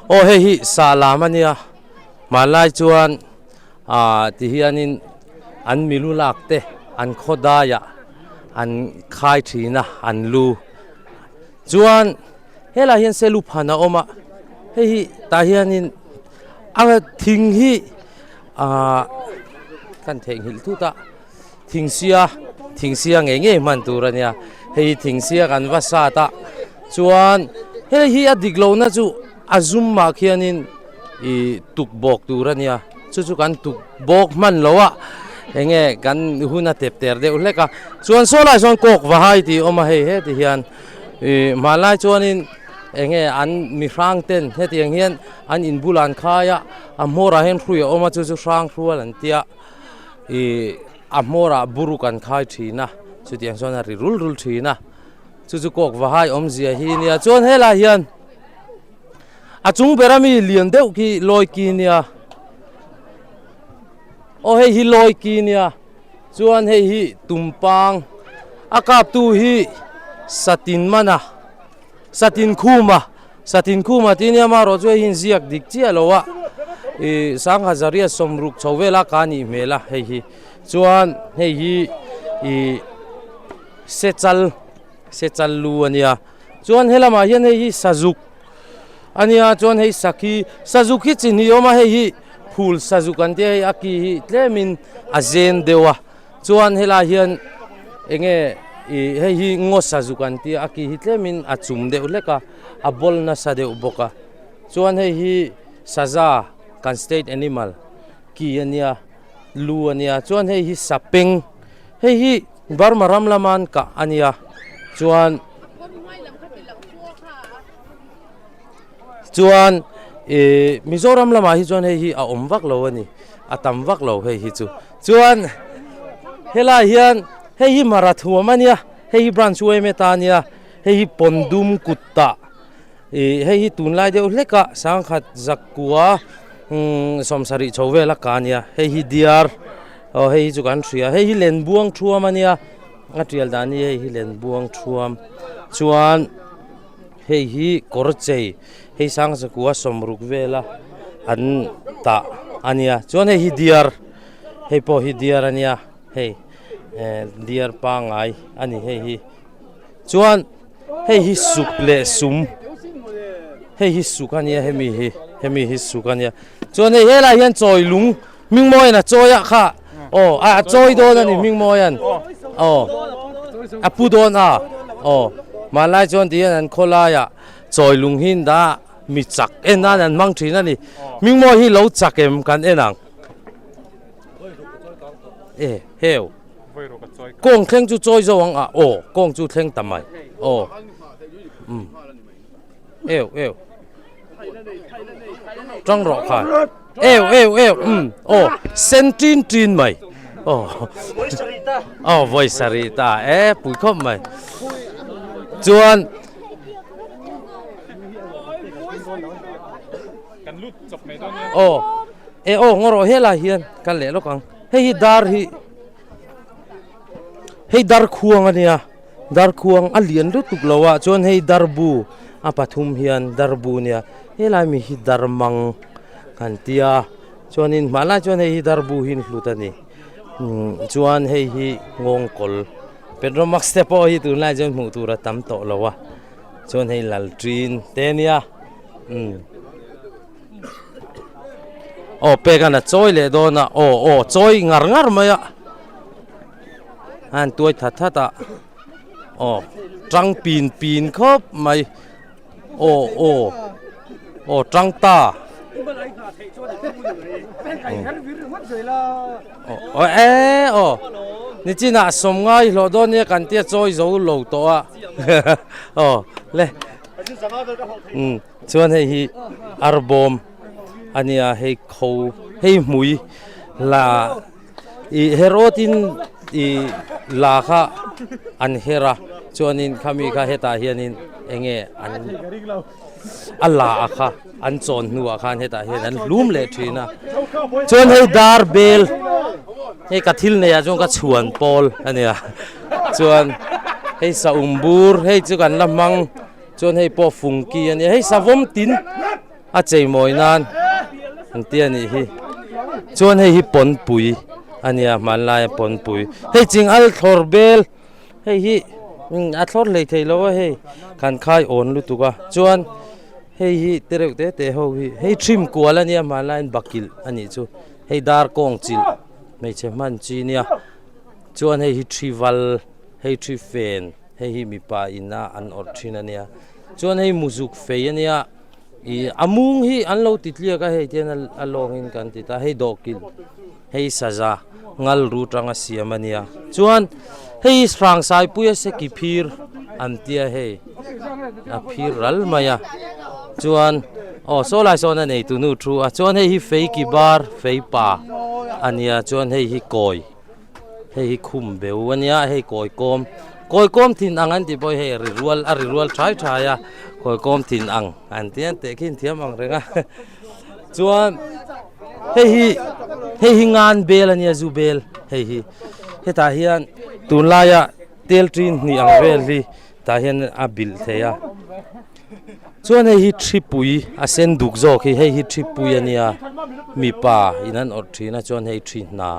Aw hei hi sa lam a nia hmanlai chuan ah ti hianin an milu lak te an khaw daiah an khai thin a an lu chuan helaiah hian selu phan a awm a hei hi tah hianin a thing hi ah kan theihnghilh thut a. Thingsia, thingsia ngei ngei hman tur a nia, hei thingsia kan va sat a, chuan hei hi a dik lohna chu a zum mah khianin ih tuk bawk tur a nia, chu chu kan tuk bawk hman lo a, eng nge kan hun a tep ter deuh hlek a, chuan saw lai sawn kawk va hai tih a awm a hei heti hian ih hmanlai chuanin eng nge an mi hrang ten hetiang hian an inbulah an khai a, a hmawrah hian hrui a awm a chu chu hrang hrual an tia. Ih a hmawrah buru kan khai thin a chutiang chuan a ri rul rul thin a chu chu kawk va hai awmzia hi nia chuan helaiah hian a chung bera mi lian deuh khi lawi ki nia aw hei hi lawi ki nia chuan hei hi tumpang a kaptu hi satin mana satin khuma satin khuma tih nia amaherawh chu hei hi inziak dik chiah lo a ih sangha zaria sawmruk chho vela ka nih hmel a hei hi chuan hei hi ih sechal sechal lu a nia chuan helamah hian hei hi sazuk a nia chuan hei sakhi sazuk hi chi hnih a awm a hei hi phul sazuk an tia hei a ki hi tlemin a zen deuh a. Chuan helai hian eng nge ih hei hi ngaw sazuk an tia a ki hi tlemin a chum deuh hlek a a bawl nasa deuh bawk a chuan hei hi saza kan state animal ki a nia lu a nia chuan hei hi sapeng hei hi Burma ram lama an kah a nia chuan chuan ih Mizoram lamah hi chuan hei hi a awm vak lo a ni a tam vak lo hei hi chu. Chuan helai hian hei hi mara thuam a nia hei hi branch yma ta a nia hei hi pawndum kut tah ih hei hi tunlai deuh hlek a sangkhat zakua umm sawmsarih chho vel a ka a nia hei hi diar aw hei hi chu kan hria hei hi lenbuang thuam a nia a tial dan hi hei hi lenbuang thuam chuan hei hi kawr chei hei sang zakua sawmruk vela an tah a nia chuan hei hi diar. Hei pawh hi deer a nia hei eh deer pangngai a ni hei hi chuan hei hi suk leh sum hei hi suk a nia hemi hi hemi hi suk a nia chuan hei helaiah hian chawi lung hmingmawiin a chawi a kha aw a chawi dawn a ni hmingmawiin aw a pu dawn a aw hmanlai chuan tihian an khawlaiah chawi lung hi an dah a mi chak en nan an hmang thin a ni hmingmawi hi lo chak em kan en ang. E heu kawng thleng chu chawi zo ang a aw kawng chu thleng ta mai aw um eu eu tang rawh kha eu eu eu um aw sen tin tin mai aw aw vawi sarih ta e pui khawp mai chuan Aw e aw ngaw rawh helai hian kan leh lawk ang hei hi dar hi hei dar khuang a nia dar khuang a lian lutuk lo a chuan hei dar bu a pathum hian dar bu a nia helai mi hi dar mang kan tia chuanin hmanlai chuan hei hi dar bu hi an hlut a ni umm chuan hei hi nghawngkawl petromax te pawh hi tunlai chuan hmuh tur a tam tawh lo a chuan hei lalṭin te a nia. Umm aw pek an a chawi leh dawn a aw aw chawi ngar ngar mai a a han tuai that that a aw tang pin pin khawp mai aw aw aw tang ta aw e aw nichinah sawmngai hlawh dawn nia kan tia chawi zo lo tawh a aw le. Umm chuan hei hi arbawm a nia hei kho hei hmui la ih herawt in ih la kha an her a chuanin khami kha hetah hianin eng nge an a la a kha an chawn hnuah khan hetah hian an hlum leh thin a chuan hei dar bel hei ka thil neih ah chuan ka chhuan pawl a nia. Chuan hei saum bur hei chu kan la hmang. Chuan hei pawh fungki a nia, hei savawm tin a chei mawi nan an ti a nih hi. Chuan hei hi pawnpui a nia hmanlaia pawnpui. Hei ching al thlawr bel hei hi a thlawr hlei thei lo a hei kan khai awn lutuk a. Chuan hei hi te reuh te te ho hi hei thrim kual a nia hmanlaiin bakilh a nih chu. Hei dar kawng chilh hmeichhe hman chi nia. Chuan hei hi thi val hei thi fen. Hei hi mipa ina an awrh thin a nia chuan hei muzuk fei a nia ih a mung hi an lo ti tliak a hei tian a lawngin kan ti ta hei dawhkilh hei saza ngal ru tanga siam a nia chuan hei hrangsaipui a seki phir an tia hei a phir ral mai a chuan aw saw lai sawn a nei tu nu thu a chuan hei hi fei ki bar fei pa a nia chuan hei hi kawi. Hei hi khum beu a nia hei kawi kawm kawi kawm thin ang an tih pawh hi hei ri rual a ri rual thai thai a kawi kawm thin ang an ti a tehkhin thiam ang reng a chuan hei hi hei hi ngan bel a nia zu bel hei hi hetah hian tunlaia tel tin hnih ang vel hi tah hian a bilh thei a. Chuan hei hi thipui a sen duk zawk hi hei hi thipui a nia mipa in an awrh thin a chuan hei thi hna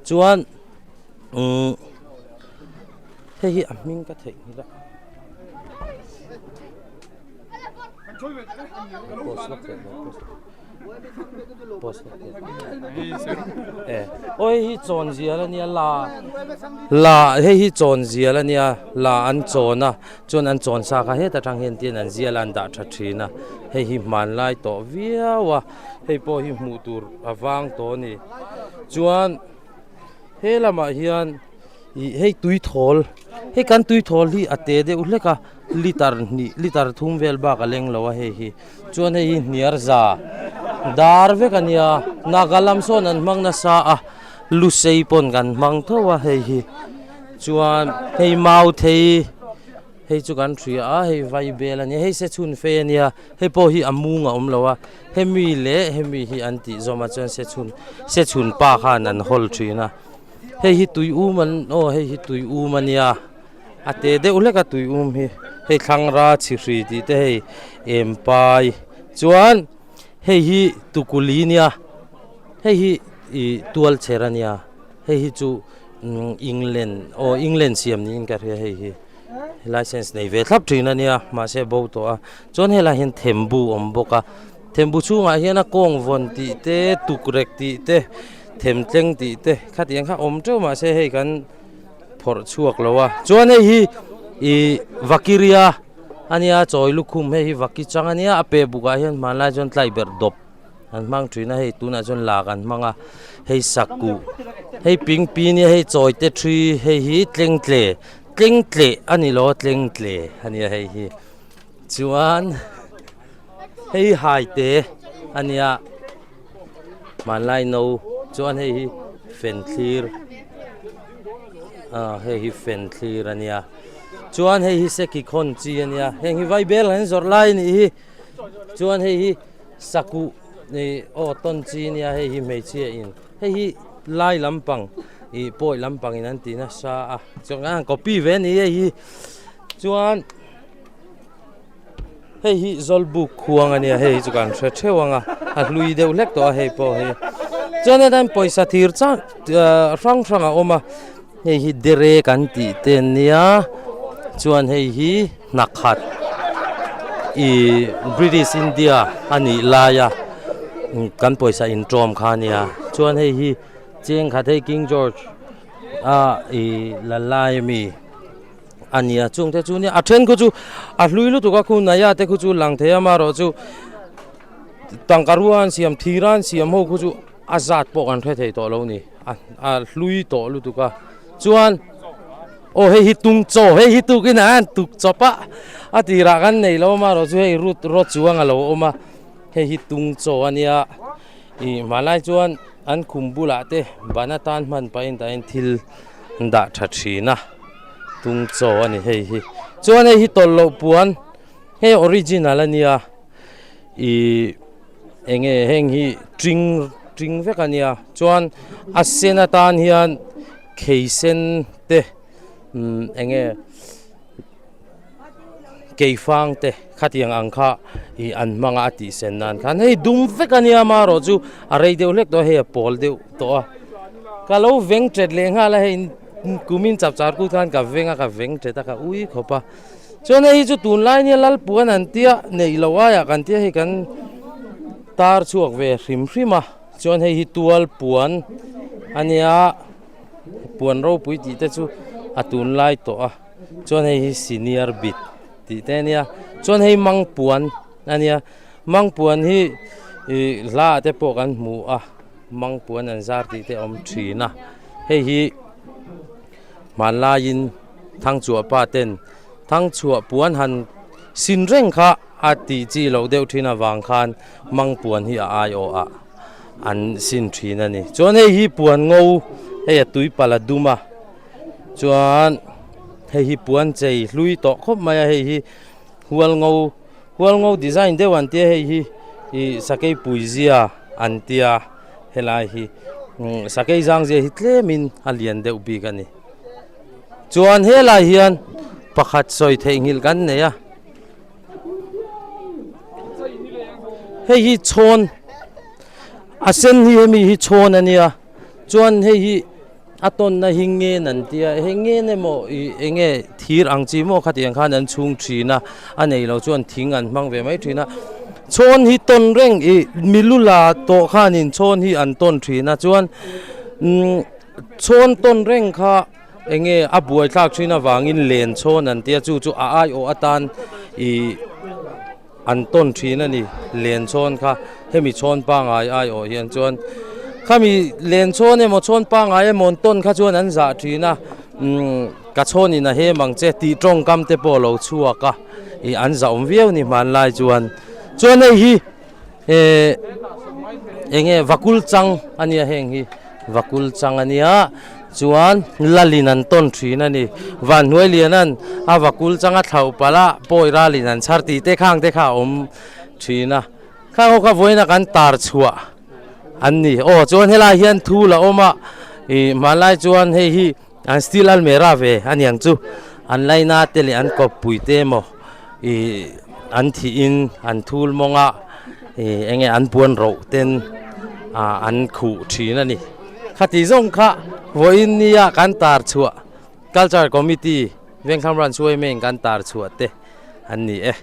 chuan umm hei hi a hming ka theih nghilh a aw hei hi chawn zial a nia la la hei hi chawn zial a nia la an chawn a. Chuan an chawn sa kha heta tang hian tian an zial a an dah tha thin a, hei hi hmanlai tawh viau a, hei pawh hi hmuh tur a vang tawh a ni. Chuan he lamah hian ih hei tui thawl hei kan tui thawl hi a te deuh hlek a litre hnih litre thum vel bak a leng lo a hei hi chuan hei hi hniar za dar vek a nia naga lam sawn an hmang nasa a lusei pawn kan hmang tho a hei hi. Chuan hei mau thei hei chu kan hria a hei vai bel a nia hei se chhun fei a nia hei pawh hi a mung a awm lo a hemi leh hemi hi an tih zawm a chuan se chhun se chhun pa khan an hawl thin a hei hi tui um an aw hei hi tui um a nia a te deuh hlek a tui um hi hei thlangra chhi hri tih te hei em pai chuan hei hi tukuli nia hei hi ih tual chher a nia. Hei hi chu England aw England siam niin ka hria hei hi license nei ve thlap thin a nia mahse bo tawh a chuan helai hian thembu a awm bawk a thembu chhungah hian a kawng vawn tih te tukrek tih te themtleng tih te khatiang kha awm teuh mahse hei kan phawrh chhuak lo a chuan hei hi ih vakiria a nia chawi lukhum hei hi vaki chang a nia a pe bukah hian hmanlai chuan tlai berh dawp. An hmang thin a hei tunah chuan lak an hmang a hei sakuh hei pingpi nia hei chawi te thi hei hi tlengtle tlengtle a ni lo a tlengtle a nia hei hi chuan hei hai te a nia hmanlai no chuan hei hi fen thlir ah hei hi fen thlir a nia chuan hei hi seki khawn chi a nia heng hi vaibel an zawrh lai a nih hi chuan hei hi. Sakuh ih aw tawn chi nia hei hi hmeichhia in hei hi lai lampang ih pawi lampang in an ti nasa a chuan an copy ve a ni hei hi chuan hei hi zawlbuk khuang a nia hei hi chu kan hre theuh ang a a hlui deuh hlek tawh a hei pawh hi chuan hetah hian pawisa thir chang hrang hrang a awm a hei hi dere kan tih te an nia chuan hei hi. Hnakhat ih British India a nih laia kan pawisa intawm kha a nia chuan hei hi cheng khat hei King George a ih la lai ami a nia chung te chu nia a then khu chu a hlui lutuk a khu naya te khu chu lang thei a amaherawhchu tangka rua an siam thir a an siam ho khu chu a zat pawh kan hre thei tawh lo a ni a hlui tawh lutuk a chuan. Aw hei hi tung chaw hei hi tukin ah hian tuk chawp a a tirah kan nei lo amaherawh chu hei rut rawt chuang a lo awm a hei hi tung chaw a nia ih hmanlai chuan an khum bulah te ban atan hman pahin tah hian thil an dah tha thin a tung chaw a ni hei hi chuan hei hi tawlh loh puan hei original a nia ih eng nge heng hi ṭing ṭing vek a nia chuan a sen atan hian. Khei sen te umm eng nge Keifang te khatiang ang kha ih an hmang a a tih sen nan khan hei dum vek a nia amaherawh chu a rei deuh hlek tawh a hei a pawl deuh tawh a ka lo veng tet leh nghal a hei kumin chap char kut khan ka veng a ka veng tet a ka ui khawp a chuan hei hi chu tunlai nia lalpuan an tia neih loh aiah kan tia hei kan tar chhuak ve hrim hrim a chuan hei hi tual puan a nia puan ropui tih te chu a tunlai tawh a. Chuan hei hi senior bit tih te a nia chuan hei mangpuan a nia mangpuan hi ih hla ah te pawh kan hmu a mangpuan an zar tih te a awm thin a hei hi hmanlaiin thangchhuah pa ten thangchhuah puan han sin reng kha a tih chi loh deuh thin avang khan mangpuan hi a aiawh ah an sin thin a ni chuan hei hi puan ngo hei a tuipalh a dum a. Chuan hei hi puan chei hlui tawh khawp mai a hei hi hual ngo hual ngo design deuh an tia hei hi ih sakei pui zia an tia helai hi umm sakei zang zia hi tlemin a lian deuh bik a ni chuan helai hian pakhat sawi theihnghilh kan nei a hei hi chhawn a sen hi hemi hi chhawn a nia chuan hei hi. A tawnna hi ngen an tia, hei ngen emaw ih eng nge thir ang chi maw khatiang khan an chhung thin a, a nei lo chuan thing an hmang ve mai thin a. Chhawn hi tawn reng ih milu la tawh khanin chhawn hi an tawn thin a, chuan umm chhawn tawn reng kha eng nge a buai thlak thin avangin len chhawn an tia chu chu a aiawh atan ih An tawn thin a ni, len chhawn kha hemi chhawn pangngai aiawh hian chuan khami len chhawn emaw chhawn pangngai emaw an tawn kha chuan an zah thin a, umm ka chhawnin a hem ang che tih tawngkam te pawh a lo chhuak a, ih an zah awm viau ni hmanlai chuan. Chuan hei hi eh eng nge vakul chang a nia heng hi. Vakul chang a nia, chuan Lalin an tawn thin a ni. Vanhnuailiana'n a vakul chang a thlauh palh a, pawi ralin an chhar tih te khang te kha a awm thin a. Khang ho kha vawiin a kan tar chhuah an ni. Aw chuan helai hian thul a awm a, ih hmanlai chuan hei hi an steel almera ve a niang chu. An laina te leh an kawppui te emaw ih an thihin an thul mawng a ih eng nge an puan roh ten ah an khuh thin a ni. Khati zawng kha vawiin nia kan tar chhuah culture committee Vengthlang Branch Women kan tar chhuah te an ni e.